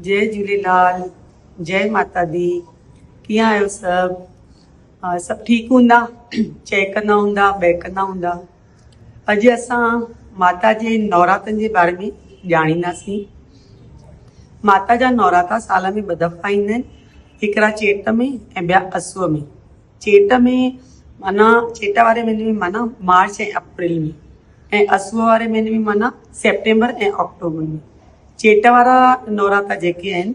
جئي جهوليلال جئي ماتا the ڪيئن آهيو سڀ سڀ ٺيڪ هوندا چهڪندا هوندا ٻهڪندا هوندا اڄ اسان ماتا جي نوراتن جي باري ۾ ڄاڻينداسين ماتا جا نوراتا سال ۾ ٻه دفعا ايندا آهن هڪڙا چيٽ ۾ ۽ ٻيا اسو ۾ چيٽ ۾ معنيٰ چيٽ واري مهيني ۾ معنيٰ مارچ ۽ اپريل ۾ ۽ اسوء واري مهيني ۾ معنيٰ سيپٽمبر ۽ آڪٽوبر ۾. چيٽ وارا نوراتا جيڪي آهن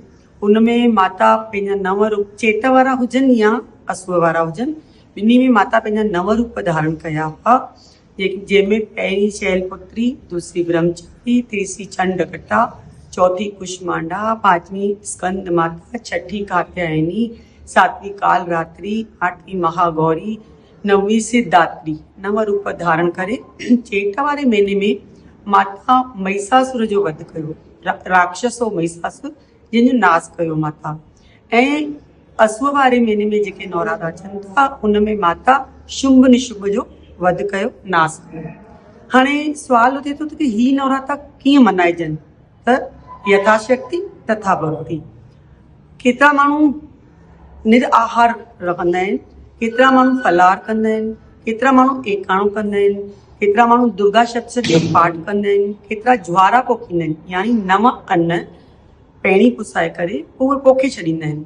ان ۾ ماتا پنهنجا نو روپ چيٽ وارا هجن يا اسوء وارا هجن ٻنهي ۾ ماتا پنهنجا نو روپ ڌارڻ ڪيا هئا جنهن ۾ پهرين شيل پتري، دوسري برهمچاري، تيسري چنڊ گٽا، چوٿين ڪشمانڊا، پانچوين اسڪند ماتا، ڇٺي ڪاتيايني، ساتوين ڪال راتري، آٺوين مها گوري، نوين سڌاتري، نو روپ ڌارڻ ڪري چيٽ واري مهيني ۾ ماتا مهيساسر جو وڌ ڪيو. راڪشس هو مهيساسر جنهن جو ناس ڪيو ماتا ۽ اسوء واري مهيني ۾ جيڪي نوراتا اچن ٿا ان ۾ ماتا شنڀ نشنڀ جو وڌ ڪيو ناس ڪيو. هاڻي سوال اٿي ٿو ته هي نوراتا ڪيئن ملهائجن ته يٿا شڪتي تٿا ڀڳتي. ڪيترا ماڻهو نر آهار رکندا آهن، ڪيترا ماڻهو ڦلهار ڪندا آهن، ڪيترا ماڻهو ايڪاڻو ڪندا آهن، ڪيترا ماڻهو درگا شپت جو پاٺ ڪندا آهن، ڪيترا جوارا پوکيندا آهن يعني نون ان پهرين پسائي ڪري پوء اهي پوکي ڇڏيندا آهن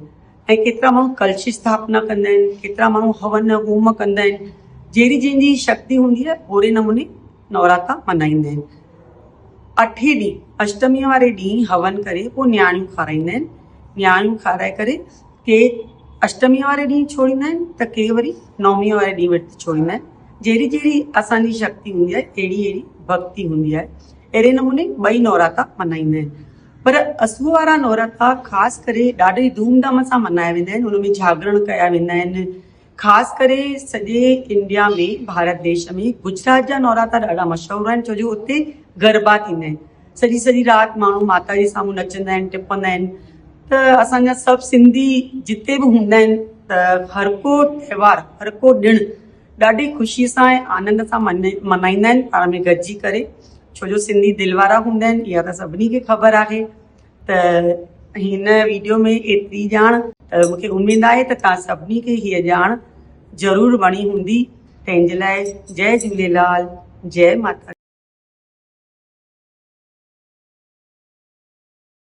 ۽ ڪيترا ماڻهو ڪلش اسٿاپنا ڪندا آهن، ڪيترا ماڻهو هون هوم ڪندا آهن، جهڙي جنهن جي شڪتي هوندي آهي اوهڙي نموني نوراتا ملهائيندا آهن. اٺين ڏينهن اشٽميء واري ڏينهن هون ڪري پوء نياڻيون کارائيندا آهن. نياڻيون کارائي ڪري ڪي اشٽميء واري ڏينهن ڇوڙيندا آهن ته ڪي وري نوميء واري ڏينهن ورت ڇوڙيندا آهن. جهڙي جهڙي اسان جي شڪتي هوندي آهي اهڙي اهڙي ڀڳتي هوندي آهي. اهڙي نموني ٻئي نوراتا ملهائيندا آهن. پر اسوء وارا نوراتا خاص ڪري ڏاڍي ڌوم ڌام سان ملهايا ويندا آهن. ان ۾ جاڳرڻ ڪيا ويندا آهن. خاص ڪري سڄي انڊيا ۾ ڀارت ديش ۾ گجرات جا نوراتا ڏاڍا مشهور آهن ڇو جو اتي گربا ٿيندا آهن سڄي سڄي رات ماڻهو ماتا جي سامهون نچندا آهن ٽپندا آهن ته اسان جا سڀ سنڌي جتي به هوندا آهن ته هر ڪو تهوار هر ڪو ڏڻ ڏاڍي خوشي سان ۽ آنند سان ملهائيندا آهن پاڻ ۾ گڏجي ڪري ڇو جو سنڌي دل وارا هوندا آهن اها ته سڀني کي خبر آهي ته هن ويڊيو ۾ ايتري ڄاڻ ته مون کي اميد آهي ته توهان سڀني کي هيء ڄاڻ ضرور وڻي هوندي تنهن جي لاء جئي جهوليلال جئي ماتا.